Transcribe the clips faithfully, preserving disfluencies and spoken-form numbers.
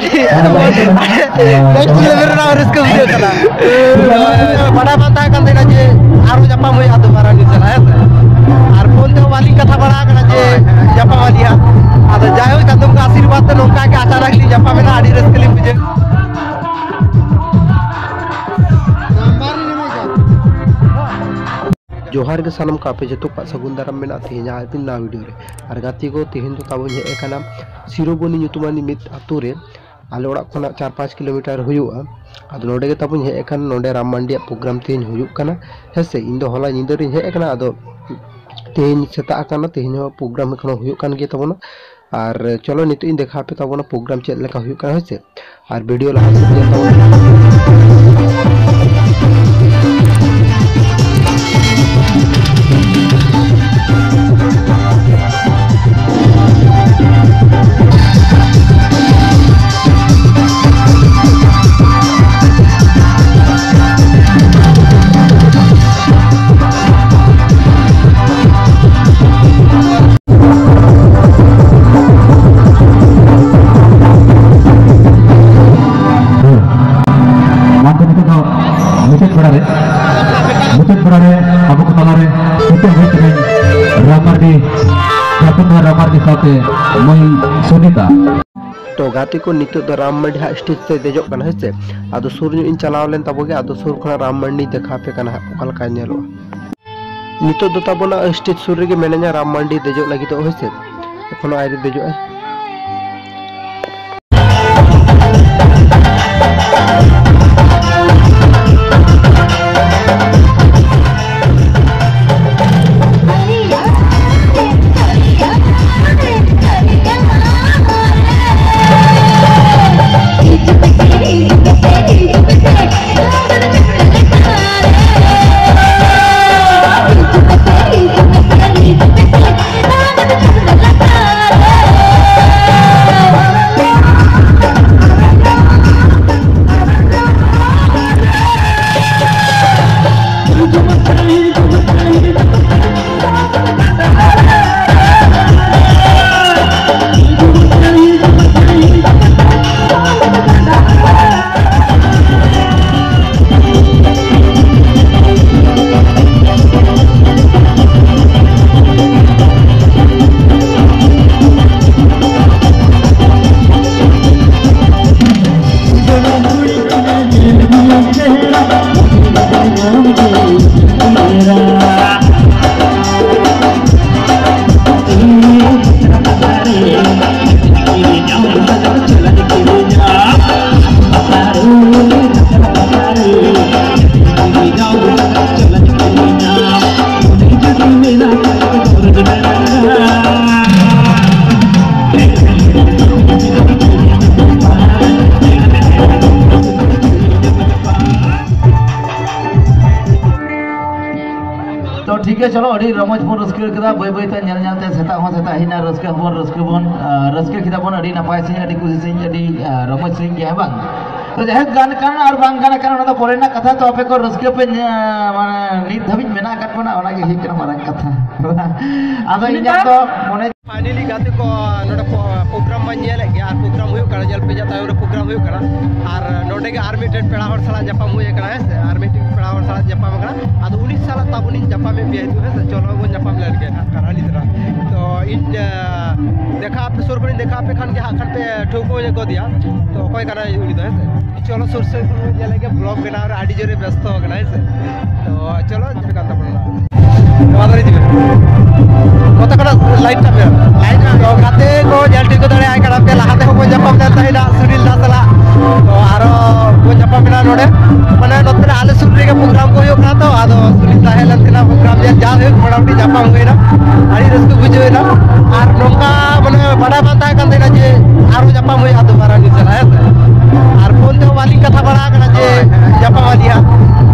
Next ᱞᱮᱵᱮᱞ ᱨᱮᱱᱟᱜ ᱨᱟᱹᱥᱠᱟᱹ ᱵᱩᱡᱷᱟᱹᱜ ᱠᱟᱱᱟ᱾ ᱵᱟᱰᱟᱭ ᱵᱟᱝ ᱛᱟᱦᱮᱸ ᱠᱟᱱ ᱛᱟᱦᱮᱱᱟ ᱡᱮ ᱟᱨᱦᱚᱸ ᱧᱟᱯᱟᱢ ᱦᱩᱭᱩᱜᱼᱟ ᱫᱚᱵᱟᱨᱟ ᱧᱩ ᱪᱟᱞᱟᱜ, ᱦᱮᱸ ᱥᱮ? ᱟᱨ ᱯᱷᱳᱱ ᱛᱮᱦᱚᱸ ᱵᱟᱹᱞᱤᱧ ᱠᱟᱛᱷᱟ ᱵᱟᱲᱟ ᱟᱠᱟᱱᱟ ᱡᱮ ᱧᱟᱯᱟᱢ ᱟᱹᱞᱤᱧ ᱦᱟᱸᱜ᱾ ᱟᱫᱚ ᱡᱟᱭᱦᱳᱠ, ᱪᱟᱸᱫᱳ ᱵᱚᱸᱜᱟ ᱟᱥᱤᱨᱵᱟᱫᱽ ᱛᱮ ᱱᱚᱝᱠᱟ ᱜᱮ ᱟᱪᱟᱱᱟᱠ ᱞᱤᱧ ᱧᱟᱯᱟᱢ ᱮᱱᱟ, ᱟᱹᱰᱤ ᱨᱟᱹᱥᱠᱟᱹ ᱞᱤᱧ ᱵᱩᱡᱷᱟᱹᱣ᱾ ᱡᱚᱦᱟᱨ ᱜᱮ ᱥᱟᱱᱟᱢ ᱠᱚ, ᱟᱯᱮ ᱡᱚᱛᱚ ᱠᱚᱣᱟᱜ ᱥᱟᱹᱜᱩᱱ ᱫᱟᱨᱟᱢ ᱢᱮᱱᱟᱜᱼᱟ ᱛᱮᱦᱮᱧᱟᱜ ᱟᱨ ᱢᱤᱫ ᱱᱟᱣᱟ ᱵᱷᱤᱰᱤᱭᱳ ᱨᱮ᱾ ᱟᱨ ᱜᱟᱛᱮ ᱠᱚ, ᱛᱮᱦᱮᱧ ᱫᱚ ᱛᱟᱵᱚᱱ ᱦᱮᱡ ᱟᱠᱟᱱᱟ ᱥᱤᱨᱳᱵᱚᱱᱤ ᱧᱩᱛᱩᱢᱟᱱ ᱢᱤᱫ ᱟᱛᱳ ᱨᱮ᱾ ᱟᱞᱮ ᱚᱲᱟᱜ ᱠᱷᱚᱱᱟᱜ ᱪᱟᱨ ᱯᱟᱸᱪ ᱠᱤᱞᱳᱢᱤᱴᱟᱨ ᱦᱩᱭᱩᱜᱼᱟ᱾ ᱟᱫᱚ ᱱᱚᱰᱮ ᱜᱮ ᱛᱟᱵᱚᱱ ᱦᱮᱡ ᱟᱠᱟᱱᱟ, ᱱᱚᱰᱮ ᱨᱟᱢ ᱢᱟᱱᱰᱤᱭᱟᱜ ᱯᱨᱳᱜᱨᱟᱢ ᱛᱮᱦᱮᱧ ᱦᱩᱭᱩᱜ ᱠᱟᱱᱟ, ᱦᱮᱸ ᱥᱮ? ᱤᱧ ᱫᱚ ᱦᱚᱞᱟ ᱧᱤᱫᱟᱹ ᱨᱤᱧ ᱦᱮᱡ ᱟᱠᱟᱱᱟ, ᱟᱫᱚ ᱛᱮᱦᱮᱧ ᱥᱮᱛᱟᱜ ᱟᱠᱟᱱᱟ, ᱛᱮᱦᱮᱧ ᱦᱚᱸ ᱯᱨᱳᱜᱨᱟᱢ ᱮᱠᱷᱚᱱᱳ ᱦᱩᱭᱩᱜ ᱠᱟᱱ ᱜᱮ ᱛᱟᱵᱚᱱᱟ᱾ ᱟᱨ ᱪᱚᱞᱚ ᱱᱤᱛᱚᱜ ᱤᱧ ᱫᱮᱠᱷᱟᱣ ᱟᱯᱮ ᱛᱟᱵᱚᱱᱟ ᱯᱨᱳᱜᱨᱟᱢ ᱪᱮᱫ ᱞᱮᱠᱟ ᱦᱩᱭᱩᱜ ᱠᱟᱱᱟ, ᱦᱳᱭ ᱥᱮ? ᱟᱨ ᱵᱷᱤᱰᱤᱭᱳ ᱞᱟᱦᱟ ᱥᱮᱫ ᱧᱮᱞ ᱛᱟᱵᱚᱱ ᱯᱮ᱾ ᱢᱟ ᱛᱚ ᱱᱤᱛᱚᱜ ᱫᱚ ᱢᱩᱪᱟᱹᱫ ᱵᱮᱲᱟ ᱨᱮ, ᱢᱩᱪᱟᱹᱫ ᱵᱮᱲᱟ ᱨᱮ ᱟᱵᱚ ᱠᱚ ᱛᱟᱞᱟ ᱨᱮ ᱱᱤᱛᱚᱜ ᱦᱩᱭ ᱛᱮᱜᱮ ᱨᱟᱢ ᱢᱟᱨᱰᱤ, ᱡᱟᱛᱩᱱ ᱨᱟᱢ ᱢᱟᱨᱰᱤ ᱥᱟᱶᱛᱮ ᱢᱟᱹᱭ ᱥᱩᱱᱤᱛᱟ᱾ ᱛᱚ ᱜᱟᱛᱮ ᱠᱚ, ᱱᱤᱛᱚᱜ ᱫᱚ ᱨᱟᱢ ᱢᱟᱨᱰᱤ ᱦᱟᱸᱜ ᱥᱴᱮᱡ ᱛᱮ ᱫᱮᱡᱚᱜ ᱠᱟᱱᱟ, ᱦᱮᱸ ᱥᱮ? ᱟᱫᱚ ᱥᱩᱨ ᱧᱚᱜ ᱤᱧ ᱪᱟᱞᱟᱣ ᱞᱮᱱ ᱛᱟᱵᱚ ᱜᱮ, ᱟᱫᱚ ᱥᱩᱨ ᱠᱷᱚᱱᱟᱜ ᱨᱟᱢ ᱢᱟᱨᱰᱤ ᱫᱮᱠᱷᱟᱣ ᱟᱯᱮ ᱠᱟᱱᱟ ᱦᱟᱸᱜ ᱚᱠᱟ ᱞᱮᱠᱟᱭ ᱧᱮᱞᱚᱜᱼᱟ᱾ ᱱᱤᱛᱚᱜ ᱫᱚ ᱛᱟᱵᱚᱱᱟ ᱥᱴᱮᱡ ᱥᱩᱨ ᱨᱮᱜᱮ ᱢᱮᱱᱟᱧᱟ, ᱨᱟᱢ ᱢᱟᱱᱰᱤ ᱫᱮᱡᱚᱜ ᱞᱟᱹᱜᱤᱫᱚᱜ, ᱦᱳᱭ ᱥᱮ? ᱮᱠᱷᱚᱱᱳ ᱟᱹᱣᱨᱤ ᱫᱮᱡᱚᱜᱼᱟᱭ᱾ ᱜᱮ, ᱪᱚᱞᱚ, ᱟᱹᱰᱤ ᱨᱚᱢᱚᱡᱽ ᱵᱚᱱ ᱨᱟᱹᱥᱠᱟᱹ ᱠᱮᱫᱟ᱾ ᱵᱟᱹᱭ ᱵᱟᱹᱭ ᱛᱮ ᱧᱮᱞ ᱧᱮᱞ ᱛᱮ ᱥᱮᱛᱟᱜ ᱦᱚᱸ ᱥᱮᱛᱟᱜ ᱦᱮᱡ ᱮᱱᱟ᱾ ᱨᱟᱹᱥᱠᱟᱹ ᱦᱚᱸᱵᱚᱱ ᱨᱟᱹᱥᱠᱟᱹ ᱦᱚᱸᱵᱚᱱ, ᱟᱸ, ᱨᱟᱹᱥᱠᱟᱹ ᱠᱮᱫᱟ ᱵᱚᱱ ᱟᱹᱰᱤ ᱱᱟᱯᱟᱭ ᱥᱟᱺᱦᱤᱡ, ᱟᱹᱰᱤ ᱠᱩᱥᱤ ᱥᱟᱺᱦᱤᱡ, ᱟᱹᱰᱤ, ᱟᱸ, ᱨᱚᱢᱚᱡᱽ ᱥᱟᱺᱦᱤᱡ ᱜᱮ, ᱦᱮᱸ ᱵᱟᱝ? ᱛᱚ ᱡᱟᱭᱦᱳᱠ, ᱜᱟᱱ ᱠᱟᱱ ᱟᱨ ᱵᱟᱝ ᱜᱟᱱ ᱠᱟᱱ, ᱚᱱᱟ ᱫᱚ ᱯᱚᱨᱮ ᱨᱮᱱᱟᱜ ᱠᱟᱛᱷᱟ᱾ ᱛᱚ ᱟᱯᱮ ᱠᱚ ᱨᱟᱹᱥᱠᱟᱹ ᱯᱮ ᱧᱟ-, ᱢᱟᱱᱮ, ᱱᱤᱛ ᱫᱷᱟᱹᱵᱤᱡ ᱢᱮᱱᱟᱜ ᱟᱠᱟᱫ ᱵᱚᱱᱟ, ᱚᱱᱟ ᱜᱮ ᱦᱩᱭᱩᱜ ᱠᱟᱱᱟ ᱢᱟᱨᱟᱝ ᱠᱟᱛᱷᱟ᱾ ᱟᱫᱚ ᱤᱧᱟᱹᱜ ᱫᱚ ᱢᱚᱱᱮ ᱯᱷᱟᱭᱱᱟᱞᱤ ᱜᱟᱛᱮ ᱠᱚ, ᱱᱚᱰᱮ ᱯᱨᱳ-, ᱯᱨᱳᱜᱨᱟᱢ ᱢᱟᱧ ᱧᱮᱞᱮᱫ ᱜᱮᱭᱟ, ᱟᱨ ᱯᱨᱳᱜᱨᱟᱢ ᱦᱩᱭᱩᱜ ᱠᱟᱱᱟ, ᱧᱮᱞ ᱯᱮ, ᱤᱧᱟᱹᱜ ᱛᱟᱭᱚᱢ ᱨᱮ ᱯᱨᱳᱜᱨᱟᱢ ᱦᱩᱭᱩᱜ ᱠᱟᱱᱟ᱾ ᱟᱨ ᱱᱚᱰᱮ ᱜᱮ ᱟᱨ ᱢᱤᱫᱴᱮᱱ ᱯᱮᱲᱟ ᱦᱚᱲ ᱥᱟᱞᱟᱜ ᱧᱟᱯᱟᱢ ᱦᱩᱭ ᱟᱠᱟᱱᱟ, ᱦᱮᱸ ᱥᱮ, ᱟᱨ ᱢᱤᱫᱴᱮᱱ ᱯᱮᱲᱟ ᱦᱚᱲ ᱥᱟᱞᱟᱜ ᱧᱟᱯᱟᱢ ᱟᱠᱟᱱᱟ᱾ ᱟᱫᱚ ᱩᱱᱤ ᱥᱟᱞᱟᱜ ᱛᱟᱵᱚᱱᱤᱧ ᱧᱟᱯᱟᱢᱮᱫ ᱯᱮᱭᱟ ᱱᱤᱛᱚᱜ, ᱦᱮᱸ ᱥᱮ, ᱪᱚᱞᱚ ᱵᱚᱱ ᱧᱟᱯᱟᱢ ᱞᱮᱱ ᱜᱮ ᱦᱟᱸᱜ ᱠᱷᱟᱱ ᱟᱹᱰᱤ ᱪᱮᱦᱨᱟ᱾ ᱛᱚ ᱤᱧ, ᱟᱸ, ᱫᱮᱠᱷᱟ ᱟᱯᱮ ᱥᱩᱨ ᱠᱷᱚᱱᱤᱧ ᱫᱮᱠᱷᱟ ᱟᱯᱮ ᱠᱷᱟᱱ ᱜᱮ ᱦᱟᱸᱜ ᱠᱷᱟᱱ ᱯᱮ ᱴᱷᱟᱹᱣᱠᱟᱹ ᱧᱚᱜ ᱜᱚᱫᱮᱭᱟ᱾ ᱛᱚ ᱚᱠᱚᱭ ᱠᱟᱱᱟᱭ ᱩᱱᱤ ᱫᱚ, ᱦᱮᱸ ᱥᱮ? ᱪᱚᱞᱚ ᱥᱩᱨ ᱥᱮᱫ ᱠᱷᱚᱱ ᱧᱮᱞ ᱞᱮᱜᱮ, ᱵᱞᱚᱜ ᱵᱮᱱᱟᱣ ᱨᱮ ᱟᱹᱰᱤ ᱡᱳᱨᱮ ᱵᱮᱥᱛᱚ ᱟᱠᱟᱱᱟ, ᱦᱮᱸ ᱥᱮ? ᱛᱚ ᱪᱚᱞᱚ, ᱪᱟᱞᱟᱜ ᱠᱟᱱ ᱛᱟᱵᱚᱱᱟ᱾ ᱱᱚᱣᱟ ᱫᱷᱟᱨᱮ ᱦᱤᱡᱩᱜ ᱢᱮ᱾ ᱠᱚᱛᱚ ᱠᱟᱱᱟ ᱞᱟᱭᱤᱴ ᱛᱟᱯᱮ? ᱞᱟᱭᱤᱴ ᱛᱚ ᱜᱟᱛᱮ ᱠᱚ ᱧᱮᱞ ᱴᱷᱤᱠ ᱠᱚ ᱫᱟᱲᱮᱭᱟᱜ ᱠᱟᱱᱟ ᱯᱮ, ᱞᱟᱦᱟ ᱛᱮᱦᱚᱸ ᱵᱚᱱ ᱧᱟᱯᱟᱢ ᱞᱮᱱ ᱛᱟᱦᱮᱸᱱᱟ ᱥᱩᱱᱤᱞ ᱫᱟ ᱥᱟᱞᱟᱜ᱾ ᱛᱚ ᱟᱨᱚ ᱵᱚᱱ ᱧᱟᱯᱟᱢ ᱮᱱᱟ ᱱᱚᱰᱮ, ᱢᱟᱱᱮ ᱱᱚᱛᱮ ᱨᱮ ᱟᱞᱮ ᱥᱩᱨ ᱨᱮᱜᱮ ᱯᱨᱳᱜᱨᱟᱢ ᱠᱚ ᱦᱩᱭᱩᱜ ᱠᱟᱱᱟ᱾ ᱛᱚ ᱟᱫᱚ ᱥᱩᱱᱤᱞ ᱫᱟ ᱦᱮᱡ ᱞᱮᱱ ᱛᱟᱦᱮᱸᱱᱟ ᱯᱨᱳᱜᱨᱟᱢ ᱧᱮᱞ, ᱡᱟ ᱦᱩᱭᱩᱜ ᱢᱚᱴᱟᱢᱩᱴᱤ ᱧᱟᱯᱟᱢ ᱦᱩᱭᱱᱟ, ᱟᱹᱰᱤ ᱨᱟᱹᱥᱠᱟᱹ ᱵᱩᱡᱷᱟᱹᱣ ᱮᱱᱟ᱾ ᱟᱨ ᱱᱚᱝᱠᱟ ᱢᱟᱱᱮ ᱵᱟᱰᱟᱭ ᱵᱟᱝ ᱛᱟᱦᱮᱸ ᱠᱟᱱ ᱛᱟᱦᱮᱸᱱᱟ ᱡᱮ ᱟᱨᱦᱚᱸ ᱧᱟᱯᱟᱢ ᱦᱩᱭᱩᱜᱼᱟ ᱫᱚᱵᱟᱨᱟ ᱱᱤᱛ ᱪᱟᱞᱟᱜ, ᱦᱮᱸ ᱥᱮ? ᱟᱨ ᱯᱷᱳᱱ ᱛᱮᱦᱚᱸ ᱵᱟᱹᱞᱤᱧ ᱠᱟᱛᱷᱟ ᱵᱟᱲᱟ ᱟᱠᱟᱱᱟ ᱡᱮ ᱧᱟᱯᱟᱢ ᱟᱹᱞᱤᱧ ᱦᱟᱸᱜ᱾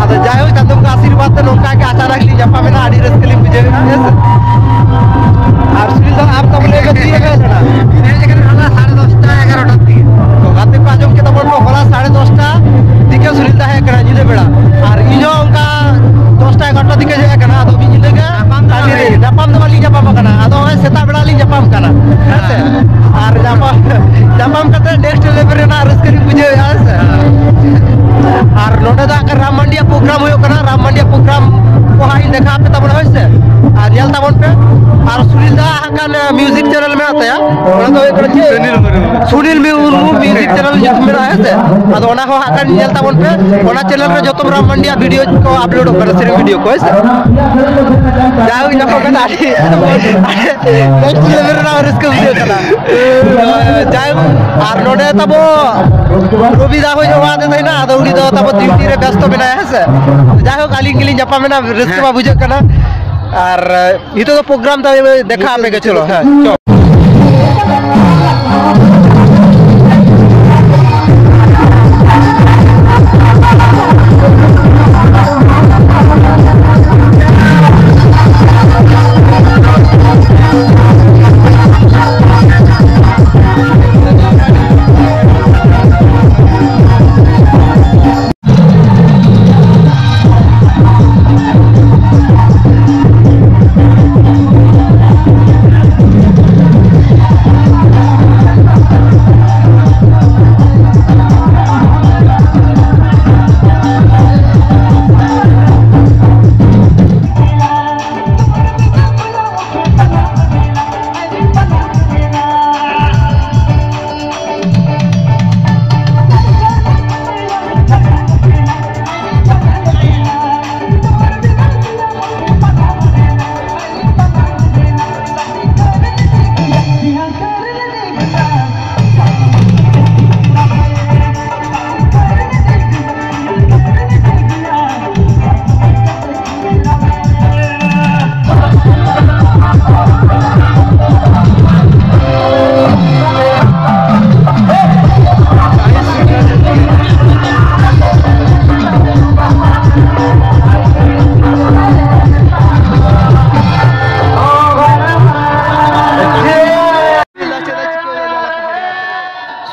ᱟᱫᱚ ᱡᱟᱭᱦᱳᱠ, ᱪᱟᱸᱫᱳ ᱵᱚᱸᱜᱟ ᱟᱥᱤᱨᱵᱟᱫᱽ ᱛᱮ ᱱᱚᱝᱠᱟ ᱜᱮ ᱟᱪᱟᱱᱟᱠ ᱞᱤᱧ ᱧᱟᱯᱟᱢ ᱮᱱᱟ, ᱟᱹᱰᱤ ᱨᱟᱹᱥᱠᱟᱹ ᱞᱤᱧ ᱵᱩᱡᱷᱟᱹᱣ ᱮᱫᱟ, ᱦᱮᱸ ᱥᱮ? ᱟᱨ ᱥᱩᱱᱤᱞ ᱫᱟ, ᱟᱢ ᱛᱟᱵᱚᱱ ᱞᱟᱹᱭ ᱢᱮ, ᱛᱤ ᱨᱮᱯᱮ ᱦᱮᱡ ᱞᱮᱱᱟ? ᱦᱮᱡ ᱟᱠᱟᱱᱟ ᱦᱚᱞᱟ ᱥᱟᱲᱮ ᱫᱚᱥᱴᱟ, ᱮᱜᱟᱨᱚᱴᱟ ᱫᱤᱠᱮ᱾ ᱛᱚ ᱜᱟᱛᱮ ᱠᱚ ᱟᱸᱡᱚᱢ ᱠᱮᱫᱟ ᱵᱚᱱ, ᱦᱚᱞᱟ ᱥᱟᱲᱮ ᱫᱚᱥᱴᱟ ᱫᱤᱠᱮ ᱥᱩᱱᱤᱞ ᱫᱟ ᱦᱮᱡ ᱟᱠᱟᱱᱟ ᱧᱤᱫᱟᱹ ᱵᱮᱲᱟ, ᱟᱨ ᱤᱧ ᱦᱚᱸ ᱚᱱᱠᱟ ᱫᱚᱥᱴᱟ ᱮᱜᱟᱨᱚᱴᱟ ᱫᱤᱠᱮ ᱦᱮᱡ ᱟᱠᱟᱱᱟ᱾ ᱟᱫᱚ ᱢᱤᱫ ᱧᱤᱫᱟᱹ ᱜᱮ ᱧᱟᱯᱟᱢ ᱫᱚ ᱛᱟᱺᱜᱤ ᱨᱮ, ᱵᱟᱝ ᱧᱟᱯᱟᱢ ᱫᱚ ᱵᱟᱹᱞᱤᱧ ᱧᱟᱯᱟᱢ ᱟᱠᱟᱱᱟ, ᱟᱫᱚ ᱱᱚᱜᱼᱚᱭ ᱥᱮᱛᱟᱜ ᱵᱮᱲᱟ ᱞᱤᱧ ᱧᱟᱯᱟᱢ ᱠᱟᱱᱟ, ᱦᱮᱸ ᱥᱮ? ᱟᱨ ᱧᱟᱯᱟᱢ, ᱧᱟᱯᱟᱢ ᱠᱟᱛᱮ next level ᱨᱮᱱᱟᱜ ᱨᱟᱹᱥᱠᱟᱹ ᱞᱤᱧ ᱵᱩᱡᱷᱟᱹᱣᱮᱫᱼᱟ, ᱦᱮᱸ ᱥᱮ? ᱟᱨ ᱱᱚᱰᱮ ᱫᱚ ᱦᱟᱸᱜ ᱠᱷᱟᱱ ᱨᱟᱢ ᱢᱟᱱᱰᱤᱭᱟᱜ ᱯᱨᱳᱜᱨᱟᱢ ᱦᱩᱭᱩᱜ ᱠᱟᱱᱟ, ᱨᱟᱢ ᱢᱟᱱᱰᱤᱭᱟᱜ ᱯᱨᱳᱜᱨᱟᱢ ᱠᱚ ᱦᱟᱸᱜ ᱤᱧ ᱫᱮᱠᱷᱟᱣ ᱟᱯᱮ ᱛᱟᱵᱚᱱᱟ, ᱦᱳᱭ ᱥᱮ? ᱟᱨ ᱧᱮᱞ ᱛᱟᱵᱚᱱ ᱯᱮ᱾ ᱟᱨ ᱥᱩᱱᱤᱞ ᱫᱟ ᱦᱟᱸᱜ ᱠᱷᱟᱱ ᱢᱤᱭᱩᱡᱤᱠ ᱪᱮᱱᱮᱞ ᱢᱮᱱᱟᱜ ᱛᱟᱭᱟ, ᱚᱱᱟ ᱫᱚ ᱦᱩᱭᱩᱜ ᱠᱟᱱᱟ ᱪᱮᱫ? ᱥᱩᱱᱤᱞ ᱢᱩᱨᱢᱩ᱾ ᱥᱩᱱᱤᱞ ᱢᱩᱨᱢᱩ ᱢᱤᱭᱩᱡᱤᱠ ᱪᱮᱱᱮᱞ ᱧᱩᱛᱩᱢ ᱢᱮᱱᱟᱜᱼᱟ, ᱦᱮᱸ ᱥᱮ? ᱟᱫᱚ ᱚᱱᱟ ᱦᱚᱸ ᱦᱟᱸᱜ ᱠᱷᱟᱱ ᱧᱮᱞ ᱛᱟᱵᱚᱱ ᱯᱮ, ᱚᱱᱟ ᱪᱮᱱᱮᱞ ᱨᱮ ᱡᱚᱛᱚ ᱨᱟᱢ ᱢᱟᱱᱰᱤᱭᱟᱜ ᱵᱷᱤᱰᱤᱭᱳ ᱠᱚ ᱟᱯᱞᱳᱰᱚᱜ ᱠᱟᱱᱟ, ᱥᱮᱨᱮᱧ ᱵᱷᱤᱰᱤᱭᱳ ᱠᱚ, ᱦᱳᱭ ᱥᱮ? ᱡᱟᱭᱦᱳᱠ, ᱧᱟᱯᱟᱢ ᱠᱟᱛᱮ ᱟᱹᱰᱤ next level ᱨᱮᱱᱟᱜ ᱨᱟᱹᱥᱠᱟᱹ ᱵᱩᱡᱷᱟᱹᱜ ᱠᱟᱱᱟ᱾ ᱡᱟᱭᱦᱳᱠ, ᱟᱨ ᱱᱚᱰᱮ ᱛᱟᱵᱚ ᱨᱚᱵᱤ ᱫᱟ ᱦᱚᱸ ᱦᱚᱦᱚ ᱟᱫᱮ ᱛᱟᱦᱮᱱᱟ, ᱟᱫᱚ ᱩᱱᱤ ᱫᱚ ᱛᱟᱵᱚ ᱰᱤᱭᱩᱴᱤ ᱨᱮ ᱵᱮᱥᱛᱚ ᱢᱮᱱᱟᱭᱟ, ᱦᱮᱸ ᱥᱮ? ᱡᱟᱭᱦᱳᱠ, ᱟᱹᱞᱤᱧ ᱜᱮᱞᱤᱧ ᱧᱟᱯᱟᱢ ᱮᱱᱟ, ᱨᱟᱹᱥᱠᱟᱹ ᱢᱟ ᱵᱩᱡᱷᱟᱹᱜ ᱠᱟᱱᱟ᱾ ᱟᱨ ᱱᱤᱛᱚᱜ ᱫᱚ ᱯᱨᱳᱜᱨᱟᱢ ᱫᱚ ᱫᱮᱠᱷᱟ ᱟᱯᱮ ᱜᱮ, ᱪᱚᱞᱚ, ᱦᱮᱸ, ᱪᱚ᱾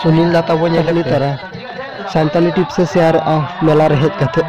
ᱥᱩᱱᱤᱞ ᱫᱟ ᱛᱟᱵᱚ ᱧᱮᱞ ᱛᱟᱨᱟ ᱥᱟᱱᱛᱟᱞᱤ ᱴᱤᱯᱥ ᱮ ᱥᱮᱭᱟᱨᱮᱜᱼᱟ ᱢᱮᱞᱟ ᱨᱮ ᱦᱮᱡ ᱠᱟᱛᱮ᱾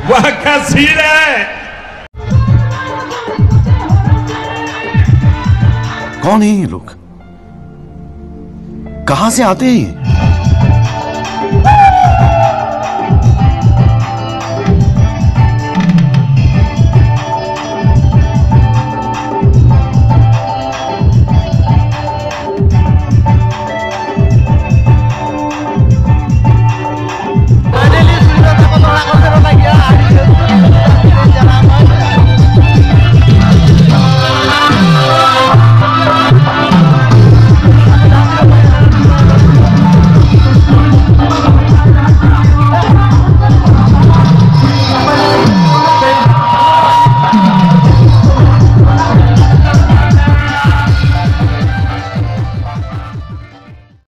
वाह, क्या सीन है। कौन है ये लोग? कहां से आते हैं ये?